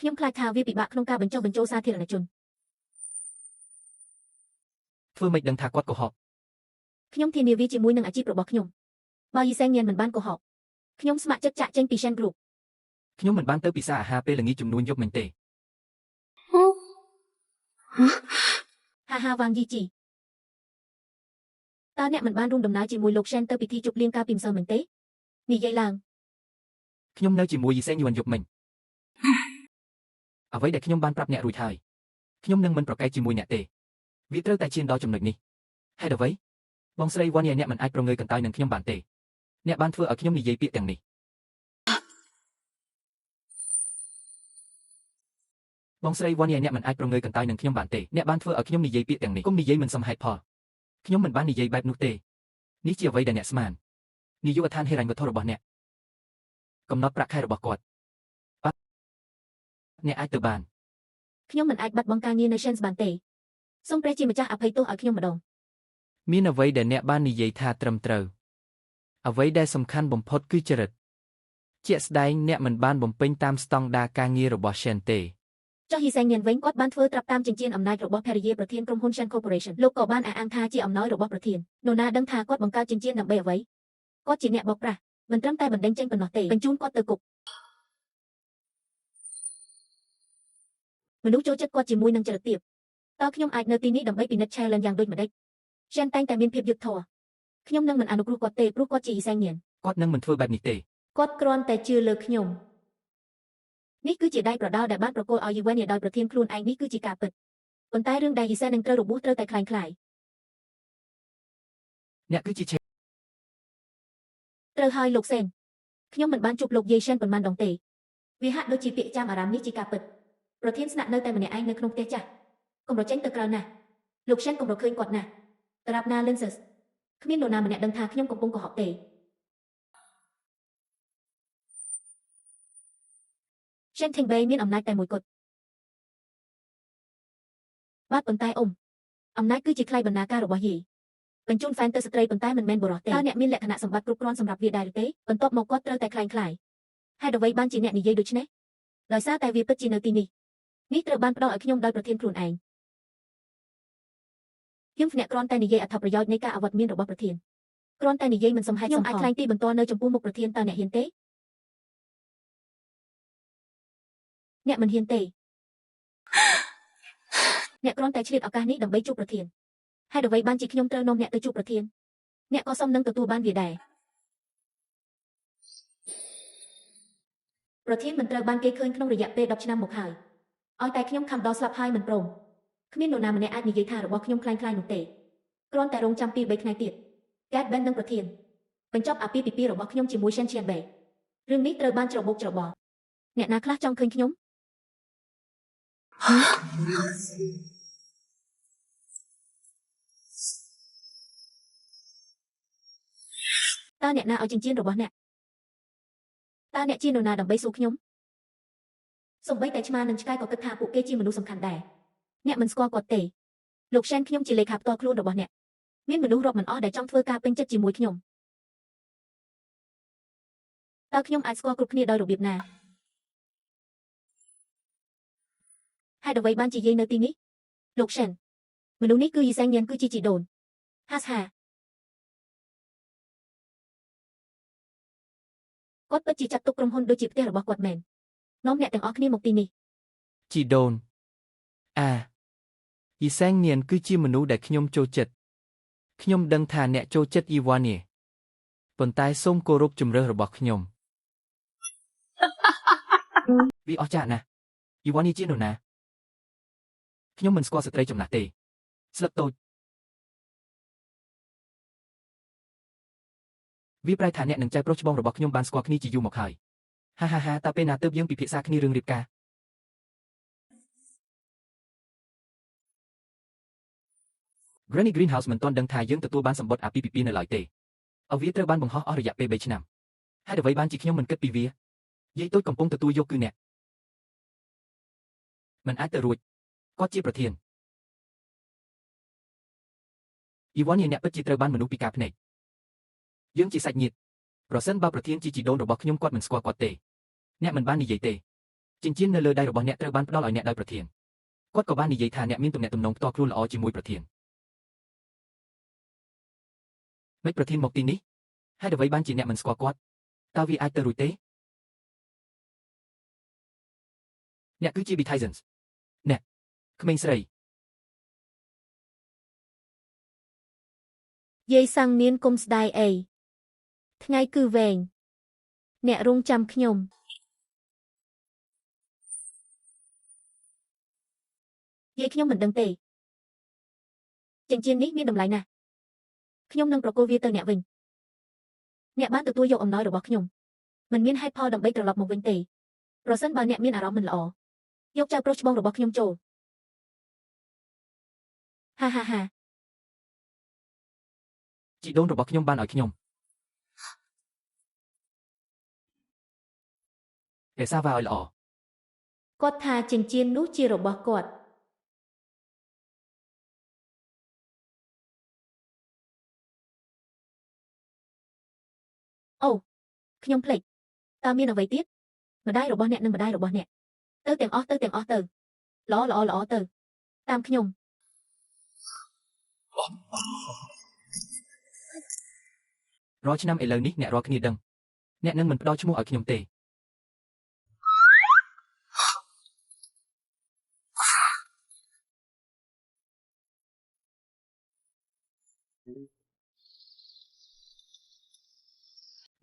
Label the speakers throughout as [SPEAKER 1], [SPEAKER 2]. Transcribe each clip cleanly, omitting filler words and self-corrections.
[SPEAKER 1] ខ្ញុំខ្លាចថាវាពិបាកក្នុងការបញ្ចុះបញ្ចូលសាធារណជន
[SPEAKER 2] ធ្វើម៉េចដឹងថាគាត់កុហក
[SPEAKER 1] ខ្ញុំធានាវាជាមួយនឹងអាជីពរបស់ខ្ញុំបើយីសែងញៀនមិនបានកុហកខ្ញុំស្ម័គ្រចិត្តចាក់ចេញពី Shen Group
[SPEAKER 2] ខ្ញុំមិនបានទៅពិសាអាហារពេលល្ងាចជំនួញយប់មិញទេ
[SPEAKER 1] ហាហាវ៉ាងយីជីតើអ្នកមិនបានរួមដំណើរជាមួយលោក Shen ទៅពិធីជប់លៀងកាលពីម្សិលមិញទេនិយាយឡើង
[SPEAKER 2] ខ្ញុំនៅជាមួយយីសេងយួនយប់មិញអ្វីដែលខ្ញុំបានប្រាប់អ្នករួចហើយខ្ញុំនឹងមិនប្រកែកជាមួយអ្នកទេវាត្រូវតែឈានដល់ចំណុចនេះហេតុអ្វីបងស្រីវ៉ាន់យ៉ាអ្នកមិនអាចប្រងើយកន្តើយនឹងខ្ញុំបានទេអ្នកបានធ្វើឲ្យខ្ញុំនិយាយពាក្យទាំងនេះបងស្រីវ៉ាន់យ៉ាអ្នកមិនអាចប្រងើយកន្តើយនឹងខ្ញុំបានទេអ្នកបានធ្វើឲ្យខ្ញុំនិយាយពាក្យទាំងនេះគុំនិយាយមិនសមហេតុផលខ្ញុំមិនបាននិយាយបែបនោះទេនេះជាអ្វីដែលអ្នកស្មាននាយកដ្ឋានហិរញ្ញវត្ថុរបស់អ្នកកំណត់ប្រាក់ខែរបស់គាត់បាទអ្នកអាចទៅបាន
[SPEAKER 1] ខ្ញុំមិនអាចបាត់បង់ការងារនៅ Shen បានទេសូមព្រះជាម្ចាស់អភ័យទោសឲ្យខ្ញុំម្ដង
[SPEAKER 3] មានអ្វីដែលអ្នកបាននិយាយថាត្រឹមត្រូវអ្វីដែលសំខាន់បំផុតគឺចរិតជាក់ស្ដែងអ្នកមិនបានបំពេញតាមស្តង់ដារការងាររបស់ Shen ទេ
[SPEAKER 1] ចុះយីសែងញៀនវិញគាត់បានធ្វើត្រាប់តាមចិញ្ចៀនអំណាចរបស់ភរិយាប្រធានក្រុមហ៊ុន Shen Corporation លោកក៏បានអះអាងថាជាអំណោយរបស់ប្រធាននរណាដឹងថាគាត់បង្កើតចិញ្ចៀនដើម្បីអ្វីគាត់ជាអ្នកបោកប្រាស់មិនត្រឹមតែបណ្ដេញចេញប៉ុណ្ណោះទេបញ្ជូនគាត់ទៅគុកមនុស្សចូលចិត្តគាត់ជាមួយនឹងចរិតទាបតើខ្ញុំអាចនៅទីនេះដើម្បីពិនិត្យ challenge យ៉ាងដូចម្តេច Shen តែងតែមានភាពយុត្តិធម៌ខ្ញុំនឹងមិនអនុគ្រោះគាត់ទេព្រោះគាត់ជាយីសែងញៀន
[SPEAKER 2] គាត់នឹងមិនធ្វើបែបនេះទេ
[SPEAKER 4] គាត់គ្រាន់តែជឿលើខ្ញុំ
[SPEAKER 1] នេះគឺជាដៃប្រដាល់ដែលបានប្រគល់ឲ្យយីវ៉ានដោយប្រធានខ្លួនឯងនេះគឺជាការពិតប៉ុន្តែរឿងដែលយីសែនឹងត្រូវរបួសត្រូវតែคล้ายคล้าย
[SPEAKER 2] អ្នកគឺជាឆេ
[SPEAKER 1] ត្រូវហើយលោកសេនខ្ញុំមិនបានជួបលោកយាយសេនប៉ុន្មានដងទេវាហាក់ដូចជាពាក្យចាំអារាមនេះជាការពិតប្រធានស្នាក់នៅតែម្នាក់ឯងនៅក្នុងផ្ទះចាស់កុំរចេញទៅក្រៅណាស់លោកសេនកុំរឃើញគាត់ណាស់ត្រាប់ណា Lenses គ្មាននរណាម្នាក់ដឹងថាខ្ញុំកំពុងកុហកទេ Shen Tingbei មានអំណាចតែមួយគត់បាទប៉ុន្តែអ៊ំអំណាចគឺជាថ្លៃបណ្ណាការរបស់យាយបញ្ជូនហ្វេនទៅស្ត្រីប៉ុន្តែមិនមែនបុរសទេតើអ្នកមានលក្ខណៈសម្បត្តិគ្រប់គ្រាន់សម្រាប់វាដែរឬទេបន្ទាប់មកគាត់ត្រូវតែคล้ายคล้ายហេតុអ្វីបានជាអ្នកនិយាយដូច្នេះដោយសារតែវាពិតជានៅទីនេះនេះត្រូវបានផ្ដល់ឲ្យខ្ញុំដោយប្រធានខ្លួនឯងខ្ញុំអ្នកគ្រាន់តែនិយាយអត្ថប្រយោជន៍នៃការអវត្តមានរបស់ប្រធានគ្រាន់តែនិយាយមិនសមហេតុខ្ញុំអាចថ្លែងទីបន្ទាល់នៅចំពោះមុខប្រធានតើអ្នកហ៊ានទេអ្នកមិនហ៊ានទេអ្នកគ្រាន់តែឆ្លៀតឱកាសនេះដើម្បីជួបប្រធានហេតុអ្វីបានជាខ្ញុំត្រូវនាំអ្នកទៅជួបប្រធានអ្នកក៏សមនឹងទទួលបានវាដែរប្រធានមិនត្រូវបានគេឃើញក្នុងរយៈពេល10ឆ្នាំមកហើយឲ្យតែខ្ញុំខំដល់ស្លាប់ហើយមិនព្រមគ្មាននរណាម្នាក់អាចនិយាយថារបស់ខ្ញុំคล้ายៗនោះទេគ្រាន់តែរងចាំ2 3ថ្ងៃទៀតកែតបេននិងប្រធានបញ្ចប់អាពាហ៍ពិពាហ៍របស់ខ្ញុំជាមួយ Shen Qianbei រឿងនេះត្រូវបានច្របូកច្របល់អ្នកណាខ្លះចង់ឃើញខ្ញុំតើអ្នកណាឲ្យចិញ្ចៀនរបស់អ្នកតើអ្នកជានរណាដើម្បីសួរខ្ញុំសូម្បីតែឆ្មានិងឆ្កែក៏គិតថាពួកគេជាមនុស្សសំខាន់ដែរអ្នកមិនស្គាល់គាត់ទេលោក Shen ខ្ញុំជាលេខាផ្ទាល់ខ្លួនរបស់អ្នកមានមនុស្សរាប់មិនអស់ដែលចង់ធ្វើការពេញចិត្តជាមួយខ្ញុំតើខ្ញុំអាចស្គាល់គ្រប់គ្នាដោយរបៀបណាហេតុអ្វីបានជាយាយនៅទីនេះលោក Shen មនុស្សនេះគឺយីសែងញៀនគឺជាជីដូនហាសហាគាត់ពិតជាចាត់ទុកក្រុមហ៊ុនដូចជាផ្ទះរបស់គាត់មែននាំអ្នកទាំងអស់គ្នាមកទីនេះ
[SPEAKER 3] ជីដូនអាយីសែងញៀនគឺជាមនុស្សដែលខ្ញុំចូលចិត្តខ្ញុំដឹងថាអ្នកចូលចិត្តយីវ៉ានីប៉ុន្តែសូមគោរពជម្រើសរបស់ខ្ញុំ
[SPEAKER 2] វាអស្ចារ្យណាស់យីវ៉ានីជានរណាខ្ញុំមិនស្គាល់ស្ត្រីចំណាស់ទេស្លឹកតូចវាប្រែថាអ្នកនឹងចៅប្រុសច្បងរបស់ខ្ញុំបានស្គាល់គ្នាជាយូរមកហើយហាហាហាតើពេលណាទើបយើងពិភាក្សាគ្នារឿងរៀបការ Granny Greenhouse មិនទាន់ដឹងថាយើងទទួលបានសម្បត្តិអាពាហ៍ពិពាហ៍នៅឡើយទេឲ្យវាត្រូវបានបង្ហោះអស់រយៈពេល3ឆ្នាំហេតុអ្វីបានជាខ្ញុំមិនគិតពីវាយាយតូចកំពុងទទួលយកគឺអ្នកមិនអាចទៅរួចគាត់ជាប្រធានអ៊ីវ៉ានអ្នកពិតជាត្រូវបានមនុស្សពិការភ្នែកយើងជាសាច់ញាតិប្រសិនបើប្រធានជាជីដូនរបស់ខ្ញុំគាត់មិនស្គាល់គាត់ទេអ្នកមិនបាននិយាយទេ ចិញ្ចៀននៅលើដៃរបស់អ្នកត្រូវបានផ្ដល់ឲ្យអ្នកដោយប្រធានគាត់ក៏បាននិយាយថាអ្នកមានទំនាក់ទំនងផ្ទាល់ខ្លួនល្អជាមួយប្រធានមិនប្រធានមកទីនេះហេតុអ្វីបានជាអ្នកមិនស្គាល់គាត់តើវាអាចទៅរួចទេអ្នកគឺជា Bethysons អ្នកក្មេងស្រី
[SPEAKER 4] យាយសាំងនានគុំស្ដាយអីថ្ងៃគឺវែងអ្នករងចាំខ្ញុំ
[SPEAKER 1] យាយខ្ញុំមិនដឹងទេចិញ្ចៀននេះមានតម្លៃណាស់ខ្ញុំនឹងប្រគល់វាទៅអ្នកវិញអ្នកបានទទួលយកអំណោយរបស់ខ្ញុំមិនមានហេតុផលដើម្បីត្រឡប់មកវិញទេប្រសិនបើអ្នកមានអារម្មណ៍មិនល្អយកចៅប្រុសច្បងរបស់ខ្ញុំចូលហាហាហា
[SPEAKER 2] ជីដូនរបស់ខ្ញុំបានឲ្យខ្ញុំរក្សាវាឲ្យល្អ
[SPEAKER 4] គាត់ថាចិញ្ចៀននោះជារបស់គាត់
[SPEAKER 1] អូខ្ញុំភ្លេចតើមានអ្វីទៀតម្ដាយរបស់អ្នកនិងម្ដាយរបស់អ្នកទៅទាំងអស់ទៅទាំងអស់ទៅល្អល្អល្អទៅតាមខ្ញុំ
[SPEAKER 2] រាល់ឆ្នាំឥឡូវនេះអ្នករាល់គ្នាដឹងអ្នកនឹងមិនផ្ដល់ឈ្មោះឲ្យខ្ញុំទេ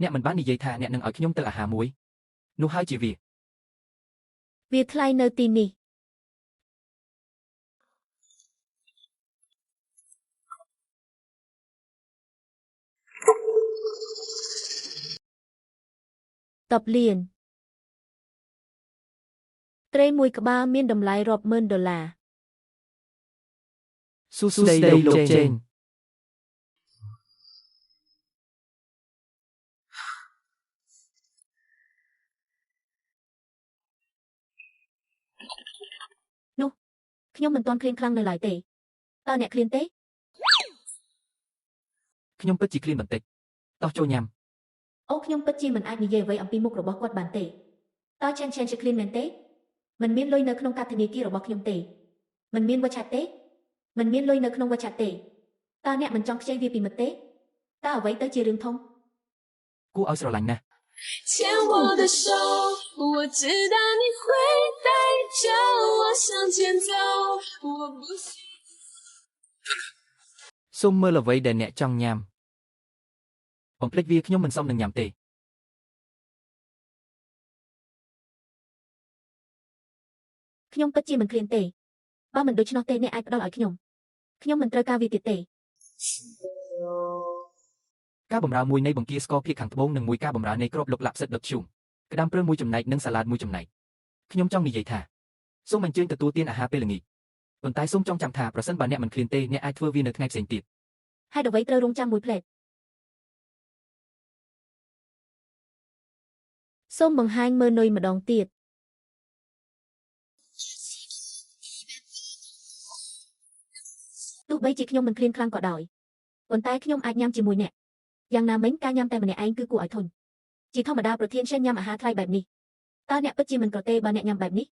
[SPEAKER 2] អ្នកមិនបាននិយាយថាអ្នកនឹងឲ្យខ្ញុំទៅអាហារមួយនោះហើយជាវា
[SPEAKER 4] វាថ្លៃនៅទីនេះ តបលៀនត្រីមួយក្បាលមានតម្លៃរាប់ម៉ឺនដុល្លារ
[SPEAKER 3] សួស្តីលោកចេន
[SPEAKER 1] នោះខ្ញុំមិនទាន់ឃ្លានខ្លាំងនៅឡើយទេតើអ្នកឃ្លានទេ
[SPEAKER 2] ខ្ញុំពិតជាឃ្លានបន្តិចតោះចូលញ៉ាំ
[SPEAKER 1] អូខ្ញុំពិតជាមិនអាចនិយាយអ្វីអំពីមុខរបស់គាត់បានទេតើឆេនឆេនជាឃ្លានមែនទេមិនមានលុយនៅក្នុងកាតធនាគាររបស់ខ្ញុំទេមិនមានវច្ឆាត់ទេមិនមានលុយនៅក្នុងវច្ឆាត់ទេតើអ្នកមិនចង់ខ្ចីវាពីមិត្តទេតើអ្វីទៅជារឿងធំ
[SPEAKER 2] គួរឲ្យស្រឡាញ់ណាស់
[SPEAKER 5] 牵我的手，我知道你会带着我向前走，我不需。
[SPEAKER 3] សូមមើលអ្វីដែលអ្នកចង់ញ៉ាំ
[SPEAKER 2] បំភ្លេចវាខ្ញុំមិនសមនឹងញ៉ាំទេ
[SPEAKER 1] ខ្ញុំពិតជាមិនឃ្លានទេបើមិនដូច្នោះទេអ្នកអាចផ្ដល់ឲ្យខ្ញុំខ្ញុំមិនត្រូវការវាទៀតទេ
[SPEAKER 2] ការបម្រើមួយនៃបង្គាស្ករភាគខាងត្បូងនិងមួយការបម្រើនៃគ្រាប់លុកឡាប់សិតដុតធ្យូងក្តាមព្រើមួយចំណែកនិងសាឡាតមួយចំណែកខ្ញុំចង់និយាយថាសូមអញ្ជើញទទួលទានអាហារពេលល្ងាចប៉ុន្តែសូមចងចាំថាប្រសិនបើអ្នកមិនឃ្លានទេអ្នកអាចធ្វើវានៅថ្ងៃផ្សេងទៀត
[SPEAKER 1] ហេតុអ្វីត្រូវរងចាំមួយភ្លែត
[SPEAKER 4] សូមបង្ហាញមើនុយម្ដងទៀត
[SPEAKER 1] ទោះបីជាខ្ញុំមិនឃ្លានខ្លាំងក៏ដោយប៉ុន្តែខ្ញុំអាចញ៉ាំជាមួយអ្នកយ៉ាងណាមិញការញ៉ាំតែម្នាក់ឯងគឺគួរឲ្យធុញជាធម្មតាប្រធានឆេនញ៉ាំអាហារថ្លៃបែបនេះតើអ្នកពិតជាមិនក្រទេបើអ្នកញ៉ាំបែបនេះ